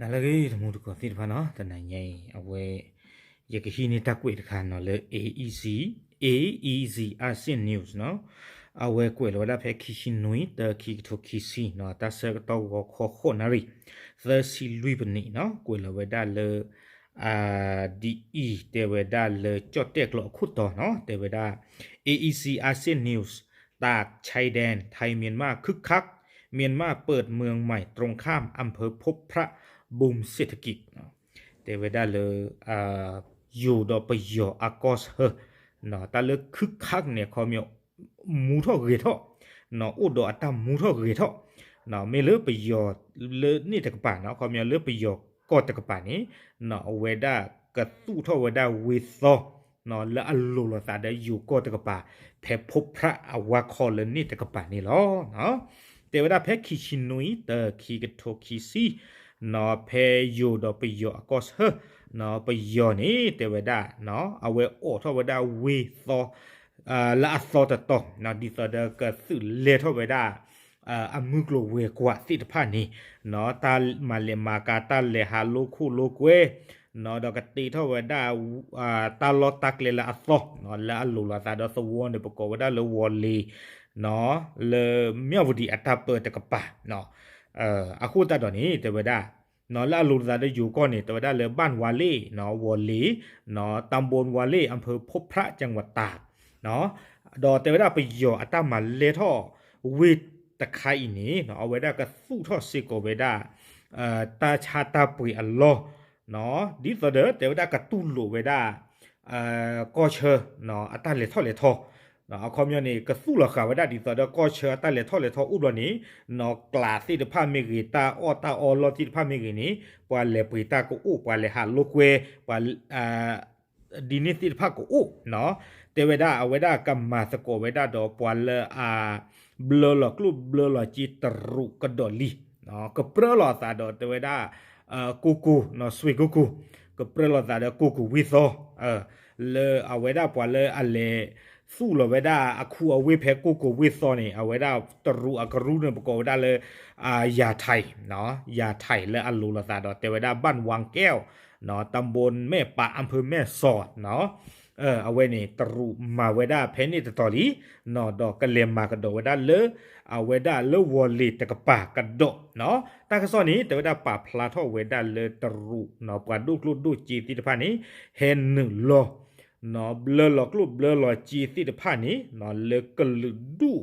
နၤလၢအဂ့ၤ တမူတကိးသ့ၣ်တဖၣ်နီၤ, တနၤညါအံၤ အဝဲ ယကဟံးန့ၢ်တၢ်ကွဲးတခါနီၤလၢ A E Z, A E Z Asian News နီၤ, အဝဲကွဲးလီၤဝဲဒၣ်ဖဲခံဆံနွံ တၢ ခံကထိခံဆံနီၤ, တၢ်ဆၢကတီၢ်ဂီၤခီ ဃိးနၣ်ရံၣ် သၢဆံလွံၢ်ပနံးနီၤ, ကွဲးလီၤဝဲဒၣ်လၢ ဒ်အံၤ တဲဝဲဒၣ်လၢကၠီၣ်တဲၣ်ကျိာ်အခိၣ်တီနီၤ, တဲဝဲဒၣ် A E Z Asian News ตากชายแดน ไทยเมียนมาคึกคัก เมียนมาเปิดเมืองใหม่ตรงข้ามอำเภอพบพระ บูมเศรษฐกิจ တဲဝဲဒၣ်လၢ ယိၤဒီးပယီၤအကီၢ်ဆၢ တၢ်လၢ คึกคัก န့ၣ် အခီပညီ မူထီၣ်ဂဲၤထီၣ်, အိၣ်ဒီးအတၢ်မူထီၣ်ဂဲၤထီၣ်, မ့ၢ်လၢပယီၤလၢန့ၣ်တကပၤနီၤ, အခီပညီလၢပယီၤကီၢ်တကပၤန့ၣ် အဝဲဒၣ်ကသူၣ်ထီၣ်ဝဲဒၣ်ဝ့ၢ်သီ လၢအလိၤလိာ်သးဒီးယိၤကီၢ်တကပၤ ဖဲ พบพระ အဝါခီလၢန့ၣ်တကပၤန့ၣ်လီၤ. တဲဝဲဒၣ်ဖဲခံဆံနွံ တၢ ခံကထိခံဆံ ဖဲယိၤဒီးပယီၤအကီၢ်ဆၢ, ပယီၤန့ၣ် တဲဝဲဒၣ် အဝဲအိးထီၣ်ဝဲဒၣ်ဝ့ၢ်သီ လၢအသီတတီၤ ဒ်သိးဒီးကသုးလဲၤထီၣ်ဝဲဒၣ် အမုၢ်ကျိၤဝဲၤကွာ်သ့ၣ်တဖၣ်န့ၣ် တၢ်မၤလဲၤမၤကၤ တၢ်လဲၤဟးလိာ်ခိၣ်လိာ်ကွဲ ဒီးကတ့ထီၣ်ဝဲဒၣ် တၢ်လီၢ်တၢ်ကျဲလၢအသီ လၢအလိၤလိာ်သးဒီးသဝီန့ၣ် ပကိးဝဲဒၣ်လၢဝီၤလ့ၤ လၢမၠၣ်ဝတံၤအတၢ်ပၢတကပၤ အဃိသတးဒီးန့ၣ် တဲဝဲဒၣ် လၢအလိၤလိာ်သးဒီးယိၤကီၢ်န့ၣ် တဲဝဲဒၣ်လၢ บ้านวาเล่ ဝီၤလ့ၤ ตำบลวาเล่ อำเภอพบพระ จังหวัดตาก ဒီးတဲဝဲဒၣ်ပယီၤအတၢ်မၤလဲၢ်ထီၣ်ဝ့ၢ်တခါအံၤန့ၣ် အဝဲဒၣ်ကသူၣ်ထီၣ်စ့ၢ်ကီးဝဲဒၣ် တၢ်ဆါတၢ်ပှ့ၤအလီၢ် ဒ်သိးဒီးတဲဝဲဒၣ်ကတူၢ်လိာ်ဝဲဒၣ် ကီၢ်ဆၢ အတၢ်လဲၤထီၣ်လဲၤထီ အခီပညီန့ၣ် ကသူၣ်လီၤဃာ်ဝဲဒၣ်ဒ်သိးဒီးကီၢ်ဆၢအတၢ်လဲၤထီၣ်လဲၤထီအိၣ်ဘျီန့ၣ် ကျးသ့ၣ်တဖၣ်မ့ၢ်ဂ့ၤ တၢ်အီၣ်တၢ်အီလီၢ်သ့ၣ်တဖၣ်မ့ၢ်ဂ့ၤန့ၣ် ပှၤလဲၤပှ့ၤတၢ်ကအိၣ် ပှၤလဲၤဟးလိာ်ကွဲ ပှၤ ဒ်န့ၣ်သ့ၣ်တဖၣ်ကအိၣ် တဲဝဲဒၣ်အဝဲဒၣ်ကမၤသကိးဝဲဒၣ်ဒီးပှၤလၢအ ဘျၢလီၤကျိၣ်ဘျၢလီၤစ့တရူးကဒီးလံ ကပြၢလီၤအသးဒီးတဲဝဲဒၣ် ကိၢ်ကိၢ် ဆွ့ၣ်ကိၢ်ကိၢ် ကပြၢလီၤသးဒီးကိၢ်ကိၢ်ဝ့ၢ်သီ လၢအဝဲဒၣ်ပှၤလၢအလဲၤသူၣ်လီၤဝဲဒၣ်အခူအဝ့ၢ်ဖဲကိၢ်ကိၢ်ဝ့ၢ်သီန့ၣ် အဝဲဒၣ်တရူးအကရူၢ်န့ၣ် ပကိးဝဲဒၣ်လၢ ယၤထံး ယၤထံးလၢအလိၤလိာ်သးဒီးတဲဝဲဒၣ် บ้านวังแก้ว ตำบลแม่ปะ อำเภอแม่สอด အဝဲန့ၣ်တရူးမၤဝဲဒၣ်ဖဲန့ၣ်တတီၤလံ ဒီးကလဲၤမၤကဒီးဝဲဒၣ်လၢ အဝဲဒၣ်လၢဝီၤလ့ၤတကပၤကဒီး တၢ်ကစီၣ်န့ၣ် တဲဝဲဒၣ်ပာ်ဖျါထီၣ်ဝဲဒၣ်လၢတရူး ပှၤဒိၣ်ကျိၣ်ဒိၣ်စ့သ့ၣ်တဖၣ်န့ၣ် ဟဲနုာ်လီၤ ဘျၢလီၤကျိၣ်ဘျၢလီၤစ့သ့ၣ်တဖၣ်န့ၣ် လၢကလုာ်ဒူၣ်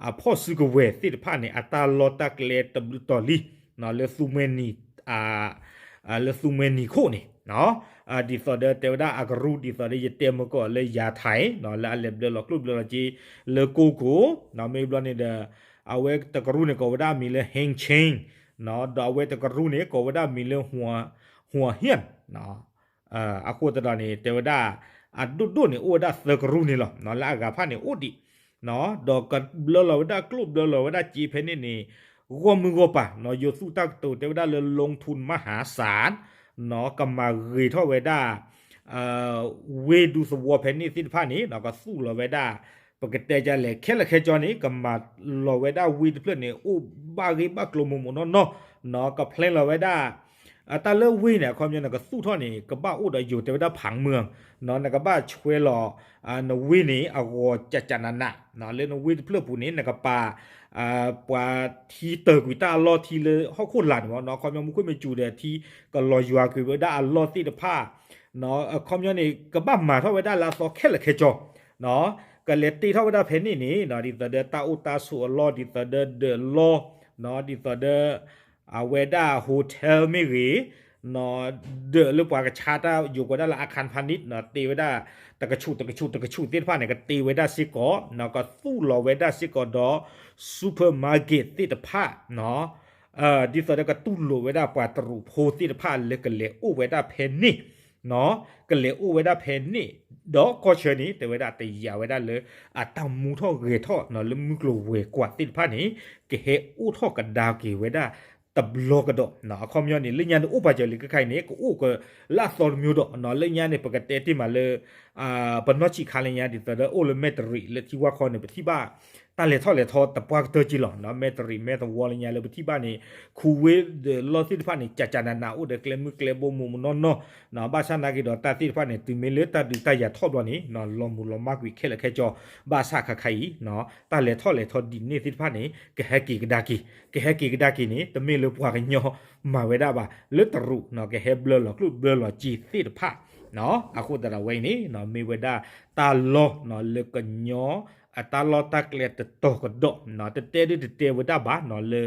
အဖီၣ်စုကဝဲၤသ့ၣ်တဖၣ်န့ၣ် အတၢ်လီၢ်တၢ်ကျဲတဘျုးတီၤလံ လၢသူမှဲနံၤ လၢသူမှဲနံၤခိၣ်န့ၣ် ဒ်သိးဒီးတဲဝဲဒၣ်အကရူၢ် ဒ်သိးဒီးယတဲမုၢ်ကီၢ်လၢယၤထံး လၢအလဲၤဘျၢလီၤကျိၣ်ဘျၢလီၤစ့ လၢကိၢ်ကိၢ် မ့ၢ်ဘျီန့ၣ်ဒီး အဝဲတကရူၢ်န့ၣ်ကိးဝဲဒၣ်မံၤလၢ ဟ့ၣ်ခၠ့ၣ် ဒီးအဝဲတကရူၢ်န့ၣ် ကိးဝဲဒၣ်မံၤလၢ ဟူၤဟ့ၣ် အဃိသတးဒီးန့ၣ် တဲဝဲဒၣ် အဒိၣ်ဒိၣ်န့ၣ် အိၣ်ဝဲဒၣ်သၢကရူၢ်န့ၣ်လီၤ လၢအဂၤဖၣ်န့ၣ်အိၣ်ဒံး ဒီးကဘျၢလီၤဝဲဒၣ်ကျိၣ်ဘျၢလီၤဝဲဒၣ်စ့ဖဲန့ၣ်န့ၣ် ဂီၢ်မုၢ်ဂီၢ်ပၤ ယိၤသူၣ်တၢ်ကတိၤတဲဝဲဒၣ်လၢ ลงทุนมหาศาล ကမၤဂ့ၤထီၣ်ဝဲဒၣ် ဝ့ၢ်ဒူသဝီဖဲန့ၣ်သ့ၣ်တဖၣ်န့ၣ် ကသူၣ်လီၤဝဲဒၣ် ပကတဲဒ်လဲၣ် ခဲလၢာ်ခဲဆ့န့ၣ် ကမၤလီၤဝဲဒၣ်ဝ့ၢ်တဖျၢၣ်န့ၣ် အိၣ်ဘၣ်ဂ့ၢ်ဘၣ်ကျိၤမိၢ်မိၢ်နီၢ်နီၢ် က plan လီၤဝဲဒၣ် တၢ်လၢဝ့ၢ်န့ၣ် အခီပညီန့ၣ် ကသူၣ်ထီၣ်န့ၣ် ကဘၣ်အိၣ်ဒီးယိၤတဲဝဲဒၣ် ผังเมือง နကဘၣ်ဆွဲလီၤ နဝ့ၢ်န့ၣ် အဂီၤကကနးနး လၢနဝ့ၢ်တဖျၢၣ်ပူၤန့ၣ် နကပာ် ပှၤထံတၢၢ်ကွံာ်တၢ်အလီၢ်ထံလၢဟီၣ်ခိၣ်လာ်န့ၣ်မ့ၢ် အခီပညီမူခိၣ်မ့ၢ်စူၤဒီးထံ ကလီၤယွၤကွံာ်ဝဲဒၣ်အလီၢ်သ့ၣ်တဖၣ် အခီပညီန့ၣ် ကဘၣ်မၤထီၣ်ဝဲဒၣ်လၢအသီခဲလၢာ်ခဲဆ့ ကလဲၤတ့ထီၣ်ဝဲဒၣ်ဖဲန့ၣ်န့ၣ် ဒ်သိးဒီးတၢ်အိၣ်တၢ်ဆိးအလီၢ် ဒ်သိးဒီးဒၢးလီၢ် ဒ်သိးဒီး အဝဲဒၣ် hotel မ့ၢ်ဂ့ၤ ဒၢးလၢပှၤကဆါတၢ်ယိၤကိးဒၣ်လၢ อาคารพาณิชย์ တ့ဝဲဒၣ် တကဆူၣ်တကဆူၣ်တကဆူၣ်သ့ၣ်တဖၣ်န့ၣ် ကတ့ဝဲဒၣ်စ့ၢ်ကီး ကသူၣ်လီၤဝဲဒၣ်စ့ၢ်ကီးဒီး supermarket သ့ၣ်တဖၣ် ဒ်သိးဒီးကတူၢ်လိာ်ဝဲဒၣ်ပှၤတရူးဖိသ့ၣ်တဖၣ်လၢကလဲၤအိၣ်ဝဲဒၣ်ဖဲန့ၣ် ကလဲၤအိၣ်ဝဲဒၣ်ဖဲန့ၣ် ဒီးကီၢ်ဆၢန့ၣ် တဲဝဲဒၣ်တယာ်ဝဲဒၣ်လၢ အတၢ်မူထီၣ်ဂဲၤထီၣ် လၢမုၢ်ကျိၤဝဲၤကွာ်သ့ၣ်တဖၣ်န့ၣ် ကဟဲအိၣ်ထီၣ်ကဒါက့ၤဝဲဒၣ်တဘျီကဒီး အခီပညီန့ၣ် လၢညါန့ၣ်အိၣ်ပာ်စၢၤလံ ခဲခါအံၤန့ၣ် ကအိၣ်ကလၢအသီတမျိုးဒီး လၢညါန့ၣ် ပကတဲတ့ၢ်မးလၢ ပနီၢ်ဆံးခါလၢညါ ဒ်သိးဒီးအိၣ်လၢမဲၢ်တရံးလၢထံဝါခီန့ၣ် ပထံၣ်ဘၣ် တၢ်လဲၤထီၣ်လဲၤထီတပှၢ်ကတၢၢ်က့လီၤ. မ့ၢ်တရံးမ့ၢ်တဝီလၢညါလၢပထံၣ်ဘၣ်န့ၣ် ခူဝ့ၢ်ဒီးလီၢ်သ့ၣ်တဖၣ်န့ၣ် ကကနးနးအိၣ်ဒီးကျဲမုၢ်ကျဲဘိမုၢ်မုၢ်နီၢ်နီၢ်, ဘၣ်ဆၣ်နာ်က့ဒီးတၢ်သ့ၣ်တဖၣ်န့ၣ် တုၤမ့ၢ်လၢတၢ်ဒုးတၢ်ယၤထီၣ်ဘျီန့ၣ် လီၤမုၢ်လီၤမၢ်ကွံာ်ခဲလၢာ်ခဲဆ့, ဘၣ်ဆၣ်ခါခါအံၤ တၢ်လဲၤထီၣ်လဲၤထီဒ်န့ၣ်သ့ၣ်တဖၣ်န့ၣ် ကဟဲက့ၤကဒါက့ၤ, ကဟဲက့ၤကဒါက့ၤန့ၣ် တမ့ၢ်လၢပှၤကညီမၤဝဲဒၣ်ဘၣ်, လၢတရူး ကဟဲဘျၢလီၤကျိၣ်ဘျၢလီၤစ့သ့ၣ်တဖၣ် အဃိသတးဒီးဝဲအံၤန့ၣ် မ့ၢ်ဝဲဒၣ်တၢ်လီၢ်လၢကညီ အတၢ်လီၢ်တၢ်ကျဲတတီၤကဒီး, တတဲဒ်တတဲဝဲဒၣ်ဘၣ် လၢ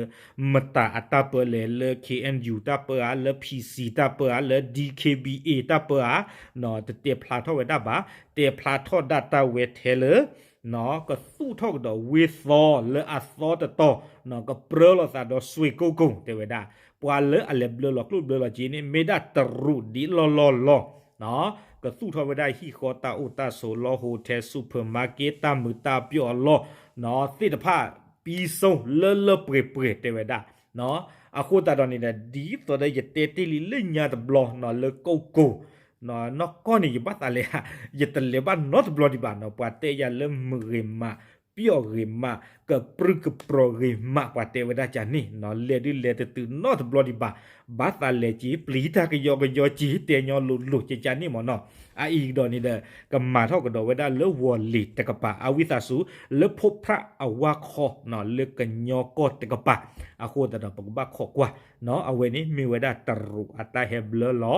မတၤအတၢ်ပၢလဲၣ်, လၢ K N U တၢ်ပၢဧါ, လၢ P C တၢ်ပၢဧါ, လၢ D K B A တၢ်ပၢဧါ, တတဲဖျါထီၣ်ဝဲဒၣ်ဘၣ်, တဲဖျါထီၣ်ဒၣ်တၢ်ဝဲထဲလၢ ကသူၣ်ထီၣ်ကဒီးဝ့ၢ်သီလၢအသီတတီၤ, ကပြၢလိာ်သးဒီးစွ့ကိၢ်ကိၢ် တဲဝဲဒၣ်, ပှၤလၢအလဲၤဘျၢလီၤကျိၣ်ဘျၢလီၤစ့န့ၣ် မ့ၢ်ဒၣ်တရူးဒ်လီၢ်လီၢ်လီၤ. ကသူၣ်ထီၣ်ဝဲဒၣ်ဟံၣ်ဃီတၢ်အိၣ်တၢ်ဆိးလီၢ် hotel supermarket တၢ်မုာ်တၢ်ပျီၣ်အလီၢ် သ့ၣ်တဖၣ် ပံၤစိလၢလၢပှဲၤပှဲၤတဲဝဲဒၣ်, အဃိသတးဒီးန့ၣ်ဒီး ဒ်သိးဒီးယတဲတ့ၢ်လံလၢညါတဘျီ လၢကိၢ်ကိၢ် နီၢ်ကီၢ်န့ၣ် ယဘၣ်သးလဲၤဧါ, ယတလဲၤဘၣ်နီတဘျီဒံးဘၣ်နီၤ, ပှၤတဲယၤလၢမုာ်ဂ့ၤမး, ပျီၣ်ဂ့ၤမး, ကပြုၢ်ကပြီၤဂ့ၤမး ပှၤတဲဝဲဒၣ်ကန့ၣ်, လဲၤဒုးလဲၤတတုၤနီတဘျီဒံးဘၣ်, ဘၣ်သးလဲၤက့ၤ ပျံၤတၢ်ကယီကယီက့ၤ တဲညီလိၤလိၤကကန့ၣ်မ့ၢ်နီၤ, အအံၤကဒီးန့ၣ်ဒီး ကမၤထီၣ်ကဒီးဝဲဒၣ်လၢဝီၤလ့ၤတကပၤ အဝံသးစူၤ လၢဖိဖြၣ်အဝါခီ လၢကညီကီၢ်တကပၤ, အဃိသတးဒီးပကဘၣ်ခိးကွၢ်, အဝဲန့ၣ်မ့ၢ်ဝဲဒၣ်တရူးအတၢ်ဟဲဘျၢလီၤ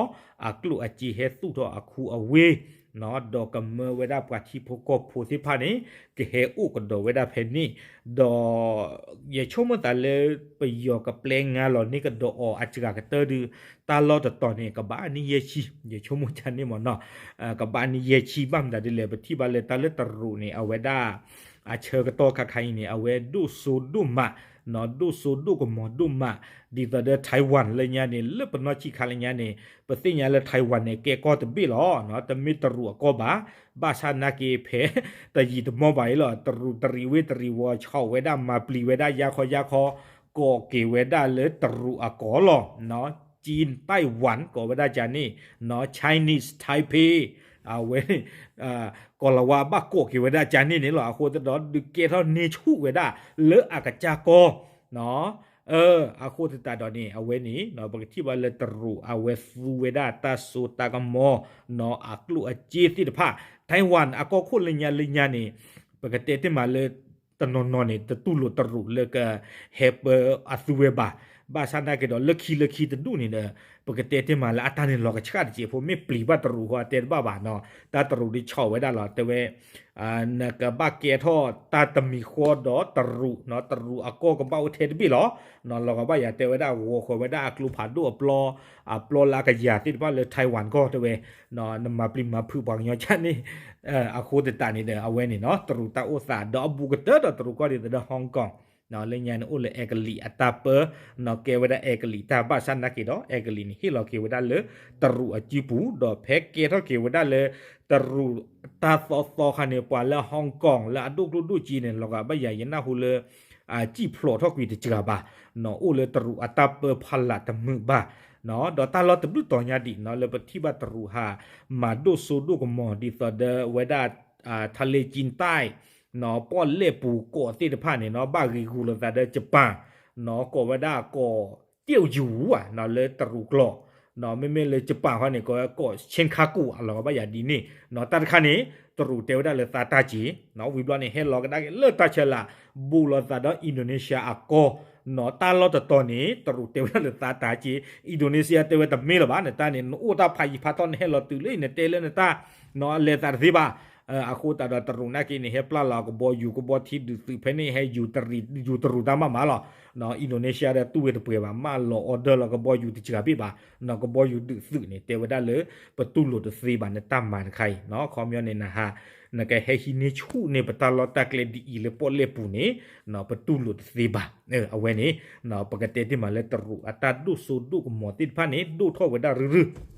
အကျိၣ်အစ့ဟဲသူၣ်ထီၣ်အခူအဝ့ၢ် ဒီးကမၢဝဲဒၣ်ပှၤထံဖိကီၢ်ဖိသ့ၣ်တဖၣ်န့ၣ် ကဟဲအိၣ်ကဒီးဝဲဒၣ်ဖဲန့ၣ်, ဒီး ယဆိကမိၣ်သးလၢ ပယီၤကပျဲငါလီၤန့ၢ်ကဒီးအီၤအစှၤကတၢၢ်ဒုး တၢ်လီၢ်တတီၤန့ၣ် ကဘၣ်နံၣ်ယဲၢ်ဆံ, ယဆိကမိၣ်ကန့ၣ်မ့ၢ်နီၤ, ကဘၣ်နံၣ်ယဲၢ်ဆံ ဘၣ်မနုၤဒ်လဲၣ် ပထံၣ်ဘၣ်လၢတၢ်လၢတရူးန့ၣ် အဝဲဒၣ် အဆၢကတီၢ်ခါခါအံၤန့ၣ် အဝဲဒိၣ်စိဒိၣ်မး, ဒိၣ်စိဒိၣ်ကမီၤဒိၣ်မး, ဒ်သိးဒီး Taiwan လၢညါန့ၣ် လၢပနီၢ်ဆံးခါလၢညါန့ၣ် ပသ့ၣ်ညါလၢ Taiwan န့ၣ် ကဲကီၢ်တဘ့ၣ်လီၤ, တမ့ၢ်တရူးအကီၢ်ဘၣ်, ဘၣ်ဆၣ်နာ်က့ဖဲ တယံာ်တမီၢ်ဘၣ်အံၤလီၤ တရူးတရံးဝ့ၢ်တရံးဝီၤ ဆီၣ်ဝဲဒၣ်မၤပျံၤဝဲဒၣ်ယါခီယါခီ, ကိးက့ၤဝဲဒၣ်လၢတရူးအကီၢ်လီၤ, Chin Taiwan ကိးဝဲဒၣ်ကန့ၣ်, Chinese Taipei အဝဲ ကီၢ်လၤဝါဘၣ်ကိးက့ၤဝဲဒၣ်ကန့ၣ်န့ၣ်လီၤ, အဃိသတးဒီးဒုးကဲထီၣ်န့ၢ်ဆူၣ်ဝဲဒၣ်လၢအကစၢ်ကီၢ် အဃိသတးဒီးန့ၣ် အဝဲန့ၣ် ပကထံၣ်ဘၣ်လၢတရူးအဝဲသူဝဲဒၣ်တၢ်စိတၢ်ကမီၤ အကျိၣ်အစ့သ့ၣ်တဖၣ် Taiwan အကီၢ်ခိၣ်လၢညါလၢညါန့ၣ် ပကတဲတ့ၢ်မးလၢ တနီၤနီၤန့ၣ် တတူၢ်လိာ်တရူးလၢကဟဲပၢအသူဝဲဘၣ်, ဘၣ်ဆၣ်နာ်က့ဒီးလၢခံလၢခံတဒူၣ်န့ၣ်ဒီး ပကတဲတ့ၢ်မးလၢအတၢ်န့ၣ်လီၤကဆှၣ်တစဲးဖိ မ့ၢ်ပျံၤဘၣ်တရူးဃီအတဲတဘၣ်ဘၣ်နီၤ, တၢ်တရူးဒုးဆီၣ်ဝဲဒၣ်လီၤ တဲဝဲ နကဘၣ်ကဲထီၣ်တၢ်တမံၤဃီဒီးတရူး, တရူးအကီၢ်ကဘၣ်အိၣ်ထဲတဘ့ၣ်လီၤ, လီၤဂာ်ဘၣ်ယၤတဲဝဲဒၣ် ဂီၤဃီၤဝဲဒၣ်အကျိဖးဒိၣ်အပျီ, အပျီလၢအကယၤသ့ၣ်တဖၣ်လၢ Taiwan ကီၢ်တဲဝဲ, နမၤပျံၤမၤဖုးပှၤကညီကန့ၣ်, အဃိသတးန့ၣ်ဒီး အဝဲန့ၣ်နီၤ တရူးတၢ်အိၣ်သးဒီးအဘူးကတၢၢ်ဒီးတရူးကီၢ်ဒ်သိးဒီး Hong Kong လၢညါန့ၣ်အိၣ်လၢအဲကလံးအတၢ်ပၢ, ကဲဝဲဒၣ်အဲကလံးတၢ် ဘၣ်ဆၣ်နာ်က့ဒီး အဲကလံးန့ၣ် ဟ့ၣ်လီၤက့ၤဝဲဒၣ်လၢတရူးအစုပူၤ ဒီးဖဲကဲထီၣ်က့ၤဝဲဒၣ်လၢ တရူးတၢ်သီသီခါန့ၣ် ပှၤလၢ Hong Kong လၢအဒိၣ်ကျိၣ်ဒိၣ်စ့န့ၣ် လီၤဂာ်ဘၣ်ယၤ ယနၢ်ဟူလၢ စံၣ်ဖျိးထီၣ်ကွံာ်တစှၤဘၣ်, အိၣ်လၢတရူးအတၢ်ပၢဖီလာ်တမုာ်ဘၣ်, ဒီးတၢ်လီၢ်တဘျုးတီၤညါဒံးနီၤ လၢပထံၣ်ဘၣ်တရူးဟး မၤဒိၣ်စိဒိၣ်ကမီၤဒ်သိးဒီးဝဲဒၣ် ထါလ့ကၠံတၢ် ပီၣ်လဲၣ်ပူၤကီးသ့ၣ်တဖၣ်န့ၣ်နီၤ ဘၣ်ဂ့ၤဂူၤလိာ်သးဒီး Japan နီၤ ကိးဝဲဒၣ်ကီး တ့ၣ်ယူၤဧါ လၢတရူးကျိာ်, မ့မ့ၢ်လၢ Japan ဃီန့ၣ် ကိးဝဲကီး ဆ့ခါကူး အလီၤဂာ်ဘၣ်ယၤဒ်န့ၣ်, တၢ်တခါန့ၣ် တရူးတဲဝဲဒၣ်လၢသါတၢ်က့ၤ, ဝံၤဘျီန့ၣ် ဟဲလီၤကဒါက့ၤလၢတၢ်ဆၢလး ဘူးလိာ်သးဒီး Indonesia အကီၢ်, တၢ်လီၢ်တတီၤန့ၣ် တရူးတဲဝဲဒၣ်လၢသါတၢ်က့ၤ, Indonesia တဲဝဲတမ့ၢ်လၢၤဘၣ် နတၢ်န့ၣ် နအိၣ်တၢ်ဖးယံၤဖးထီၣ် နဟဲလီၤတုၤလၢအံၤနတဲလၢနတၢ် လဲၤသးတသ့ဘၣ်, အဃိသတးဒီးတရူးနာ်က့န့ၣ် ဟဲပျၢ်လီၤကဘီယူၤ ကဘီထံဒုးသုး ဖဲန့ၣ်ဟဲယူၤတရူးတၢ်မးမးလီၤ, Indonesia ဒီးတူၢ်ဝဲတပှဲၤဘၣ် မၢလီၤ order လီၤကဘီယူၤတစှၤဘ့ၣ်ဘၣ်, ကဘီယူၤဒုးသုးန့ၣ် တဲဝဲဒၣ်လၢ ပတူၢ်လိာ်တသ့ဘၣ် နတၢ်မၤတခါအံၤ, ခီပညီန့ၣ် နဟး နကဟဲဟံးန့ၢ်ဆူၣ်န့ၢ်ပတၢ်လီၢ်တၢ်ကျဲဒ်အံၤလၢပီၣ်လဲၣ်ပူၤန့ၣ် ပတူၢ်လိာ်တသ့ဘၣ်, အဝဲန့ၣ် ပကတဲတ့ၢ်မးလၢတရူးအတၢ်ဒိၣ်စိဒိၣ်ကမီၤသ့ၣ်တဖၣ်န့ၣ် ဒိၣ်ထီၣ်ဝဲဒၣ်ရုၢ်ရုၢ်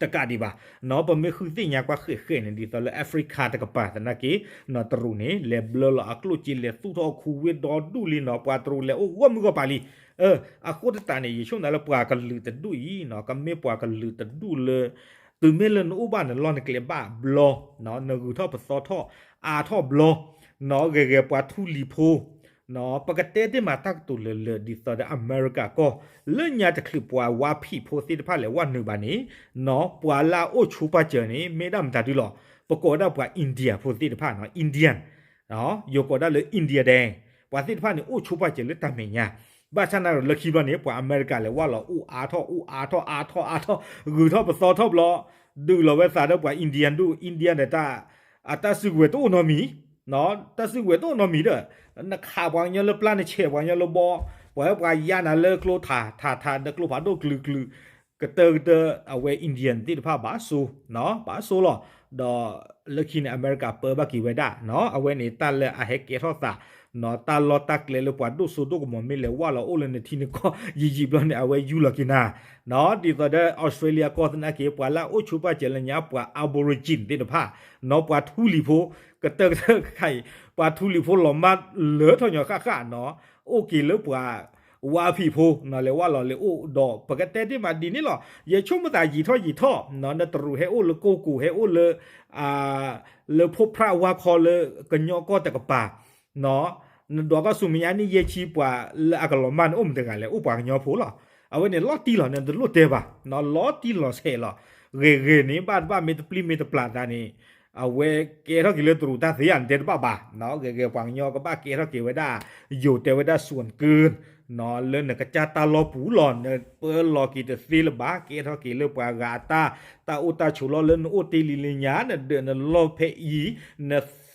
တကးဒံးဘၣ်, ပမ့ၢ်ဃုသ့ၣ်ညါကွၢ်ဃဲးဃဲးန့ၣ် ဒ်သိးလၢ Africa တကပၤသနာ်က့ တရူးန့ၣ် လဲၤဘျၢလီၤအကျိၣ်စ့ လဲၤသူၣ်ထီၣ်ခူဝ့ၢ်ဒီဒူၣ်လံနီၤ ပှၤတရူးလဲၤအိၣ်ဂီၢ်မုၢ်ဂီၢ်ပၤလံ, အဃိသတးန့ၣ် ယဆိကမိၣ်သးလၢပှၤကလုာ်တဒူၣ်အံၤ ကမ့ၢ်ပှၤကလုာ်တဒူၣ်လၢ တုၤမ့ၢ်လၢနအိၣ်ဘၣ်နလီၢ်နကျဲဘၣ်ဘျီ, နဂုၤထီၣ်ပသီထီၣ်အါထီၣ်ဘျီ နီၢ်ဂဲၤဂဲၤပှၤထူလံၤဖိ နီၢ် ပကတဲတ့ၢ်မးတၢ်ကတိၤလၢာ်လၢာ် ဒ်သိးဒီးအမဲရကၤကီၢ် လၢညါတချုးပှၤဝါဖံးဖိသ့ၣ်တဖၣ်လဲၤဝဲနုာ်ဘၣ်န့ၣ် နီၢ် ပှၤလၢအအိၣ်ဆိပာ်စၢၤန့ၣ် မ့ၢ်ဒၣ်မတၤဒုလီၤ. ပကိးဝဲဒၣ်ပှၤ India ဖိသ့ၣ်တဖၣ် နီၢ် Indian ယိၤကိးဒၣ်လၢ India ဒဲး ပှၤသ့ၣ်တဖၣ်န့ၣ် အိၣ်ဆိပာ်စၢၤလၢတၢ်မဲာ်ညါ ဘၣ်ဆၣ်နာ်ဒီးလၢခံဘျီန့ၣ် ပှၤအမဲရကၤလဲၤဝဲလီၤ အိၣ်အါထီၣ် အိၣ်အါထီၣ် အါထီၣ် အါထီၣ် ဂုၤထီၣ်ပသီထီၣ်ဘျီ ဒုးလီၤဝဲသးဒီးပှၤ Indian ဒူၣ် Indian ဒီး အတၢ်စုကဝဲၤတအိၣ်နီတမံၤ တၢ်စုကဝဲၤတအိၣ်နီတမံၤဒီး နခးပှၤကညီလၢပျၢ် နဆဲးပှၤကညီလၢဘီ ပှၤဟဲပှၤယါနၤလၢကျိထး ထးထး ဒီးကျိဖးဒိၣ်ကျုၤကျုၤ ကတၢၢ်ကတၢၢ် အဝဲ Indian သ့ၣ်တဖၣ်ဘၣ်ဆိ ဘၣ်ဆိလီၤ. ဒီးလၢခံန့ၣ် အမဲရကၤပၢဘၣ်က့ၤဝဲဒၣ် အဝဲန့ၣ်တၢ်လၢအဟဲကဲထီၣ်သး တၢ်လီၢ်တၢ်ကျဲလၢပှၤဒိၣ်စိဒိၣ်ကမီၤမ့ၢ်လဲၤဝဲလီၤအိၣ်လၢနထံနကီၢ် ယံာ်ယံာ်ဘျီန့ၣ် အဝဲယူၢ်လီၤက့ၤနၤ ဒ်သိးဒီး Australia ကီၢ်သနာ်က့ ပှၤလၢအအိၣ်ဆိပာ်စၢၤလၢညါ ပှၤ Aborigine သ့ၣ်တဖၣ် နီၢ် ပှၤထူလံၤဖိ ကတၢၢ်ကတၢၢ်ခဲအံၤ ပှၤထူလံၤဖိလီၤမၢ်လၢထီၣ်ညီဃၣ်ဃၣ် နီၢ် အိၣ်က့ၤလၢပှၤ ဝါဖံးဖိ နီၢ် လဲၤဝဲလီၤလဲၤအိၣ်ဒီး ပကတဲတ့ၢ်မးဒ်န့ၣ်လီၤ. ယဆိကမိၣ်သးယံာ်ထီၣ်ယံာ်ထီၣ် နီၢ် နတရူးဟဲအိၣ်လၢကိၢ်ကိၢ် ဟဲအိၣ်လၢ လၢဖိဖြးဝါခီလၢကညီကီၢ်တကပၤ နီၢ် နဒွးကီၢ်ဆူမဲာ်ညါနံၣ်ယဲၢ်ဆံ ပှၤလၢအကလီၤမၢ်န့ၣ်အိၣ်မတဂၤလဲၣ် အိၣ်ပှၤကညီဖိလီၤ. အဝဲန့ၣ်လီၤတံၢ်လီၤ နတလိၣ်တဲဘၣ် နီၢ် လီၤတံၢ်လီၤဆဲးလီၤ. ဂ့ၤဂ့ၤန့ၣ် ဘၣ်တဘၣ်မ့ၢ်တပျံၤမ့ၢ်တပျၢ်သးန့ၣ် အဝဲကဲထီၣ်က့ၤလၢတရူးတၢ်သ့ဧါ နတဲတဘၣ်ဘၣ် နီၢ် ဂ့ၤဂ့ၤပှၤကညီကဘၣ်ကဲထီၣ်က့ၤဝဲဒၣ် ယိၤတဲဝဲဒၣ် စွၣ်ကုၢ် နီၢ် လၢနကစၢ်တၢ်လီၢ်ပူၤလီၤ နပၢလီၤက့ၤတသ့လၢၤဘၣ် ကဲထီၣ်က့ၤလၢပှၤဂၤအတၢ် တၢ်အိၣ်တၢ်ဆိးလီၢ်လၢနအိၣ်တ့ၢ်လံလၢညါ နဒၢးနလီၢ်ဖဲအံၤ န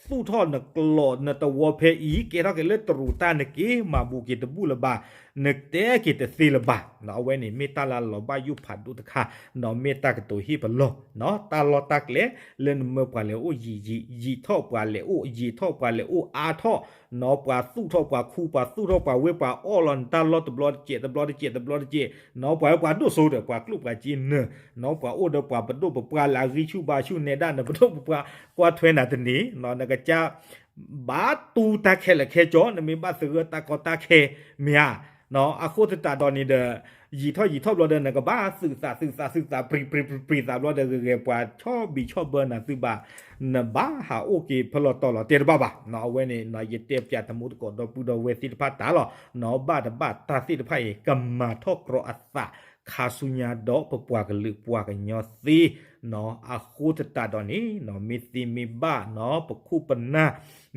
သူၣ်ထီၣ်နကျိးနသဝီဖဲအံၤ ကဲထီၣ်က့ၤလၢတရူးတၢ် နက့ၤမၤဘူးက့ၤတဘူၣ်လၢၤဘၣ် နတဲက့ၤတသ့လၢၤဘၣ် နီၢ် အဝဲန့ၣ်မ့ၢ်တၢ်လၢလီၤဘၣ်ယိၣ်ဖးဒိၣ်တခါ နီၢ် မ့ၢ်တၢ်ကတိၤဟ့ၣ်ပလီၢ် နီၢ် တၢ်လီၢ်တၢ်ကျဲ လၢနမၢပှၤလဲၤအိၣ်ယံာ်ယံာ် ယံာ်ထီၣ်ပှၤလဲၤအိၣ် ယံာ်ထီၣ်ပှၤလဲၤအိၣ်အါထီၣ် နီၢ် ပှၤသူၣ်ထီၣ်ပှၤခူ ပှၤသူၣ်ထီၣ်ပှၤဝ့ ပှၤအီၣ်လီၤနတၢ်လီၢ်တဘျီတစဲး တဘျီတစဲး တဘျီတစဲး နီၢ် ပှၤဝဲပှၤဒိၣ်စိဒီး ပှၤကျိၣ်ပှၤစ့နၢၤ နီၢ် ပှၤအိၣ်ဒီးပှၤပဒိၣ်ပပှၢ် လၢအဂံၢ်ဆူၣ်ဘါဆူၣ်နဲဒၣ် နပဒိၣ်ပပှၢ် ကွၢ်ထွဲနၤတန့ၢ် နီၢ် နကစၢ် ဘၣ်တူၢ်တၢ်ခဲလၢာ်ခဲဆ့ နမ့ၢ်ဘၣ်သဂၢၢ်တၢ်ကီတၢ်ခဲ မ့ၢ်ဧါ နီၢ် အဃိသတးဒီးန့ၣ်ဒီး ယံာ်ထီၣ်ယံာ်ထီၣ်ဘျီဒီး နကဘၣ်သုးသးသုးသးသုးသး ပြံပြံပြံပြံသးဘျီဒီး ဂ့ၤဂ့ၤပှၤဆီၣ်ဘံးဆီၣ်ဘၢနၤသုဘၣ် နဘၣ်ဟးအိၣ်က့ၤဖဲလီၤတီၤလီၤတဲာ်တဘၣ်ဘၣ် နီၢ် အဝဲန့ၣ် နီၢ် ယတဲပၠးတမူတကိးဒီပုၢ်ဒီဝဲၢ်သ့ၣ်တဖၣ်တၢ်လီၤ နီၢ် ဘၣ်တဘၣ်တၢ်သ့ၣ်တဖၣ်အံၤ ကမၤထီၣ်ကြီအသး ခါဆူညါဒီးပပှၤကလုာ်ပှၤကညီသ့ နီၢ် အဃိသတးဒီးန့ၣ် နီၢ် မ့ၢ်သ့မ့ၢ်ဘၣ် နီၢ် ပခိၣ်ပနၢ်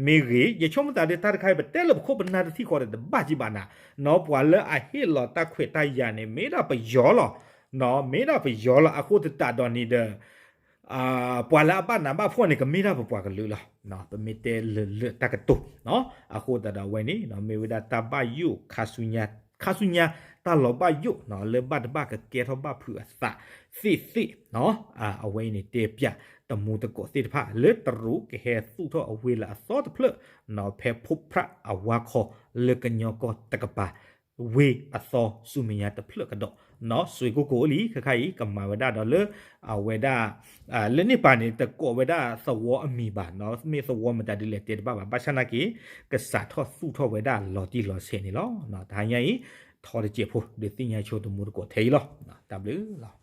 မ့ၢ်ဂ့ၤ ယဆိကမိၣ်သးဒ်တၢ်တခါအံၤ ပတဲလၢပခိၣ်ပနၢ်တထံၣ်ဃီဒီး တဘၣ်ကံဘၣ်နၤ နီၢ် ပှၤလၢအဟ့ၣ်လီၤတၢ်ခွဲးတၢ်ယာ်န့ၣ် မ့ၢ်ဒၣ်ပယီၤလီၤ နီၢ် မ့ၢ်ဒၣ်ပယီၤလီၤ အဃိသတးဒီးန့ၣ်ဒီး ပှၤလၢအဘၣ်နးဘၣ်ဖှီၣ်န့ၣ် ကမ့ၢ်ဒၣ်ပပှၤကလုာ်လီၤ ပမ့ၢ်တဲလၢာ်လၢာ်တၢ်ကတိၤ အဃိသတးဒီးအဝဲန့ၣ် မ့ၢ်ဝဲဒၣ်တၢ်ဘၣ်ယိၣ် ခါဆူညါ တၢ်လီၤဘၣ်ယိၣ် လၢဘၣ်တဘၣ်ကကဲထီၣ်ဘၣ်ဖုးအသးသ့ၣ်သ့ၣ် အဝဲအံၤန့ၣ်တဲပၠးတမူတကိးသ့ၣ်တဖၣ် လၢတရူးကဟဲသူၣ်ထီၣ်အဝ့ၢ်လၢအသီတဖျၢၣ် ဖဲဖိဖြးအဝါခီ လၢကညီကီၢ်တကပၤ ဝ့ၢ်အသီဆူမဲာ်ညါတဖျၢၣ်ကဒီး နီၢ် စွ့ၢ်ကိၢ်ကိၢ်အိၣ်လံ ခဲခါအံၤ ကမၤဝဲဒၣ်ဒီးလၢ အဝဲဒၣ် လၢန့ၣ်ပၤန့ၣ် တကိးဝဲဒၣ်သဝီအမံၤဘၣ် နီၢ် မ့ၢ်သဝီမတၤဒ်လဲၣ်တဲတဘၣ်ဘၣ် ဘၣ်ဆၣ်နာ်က့ ကစးထီၣ်သူၣ်ထီၣ်ဝဲဒၣ်လီၤတံၢ်လီၤဆဲးန့ၣ်လီၤ တဟါညါအံၤ ထီတစဲးဖိ ဒုးသ့ၣ်ညါဆိတမူတကိးထဲအံၤလီၤ တၢ်ဘျုးလီၤ.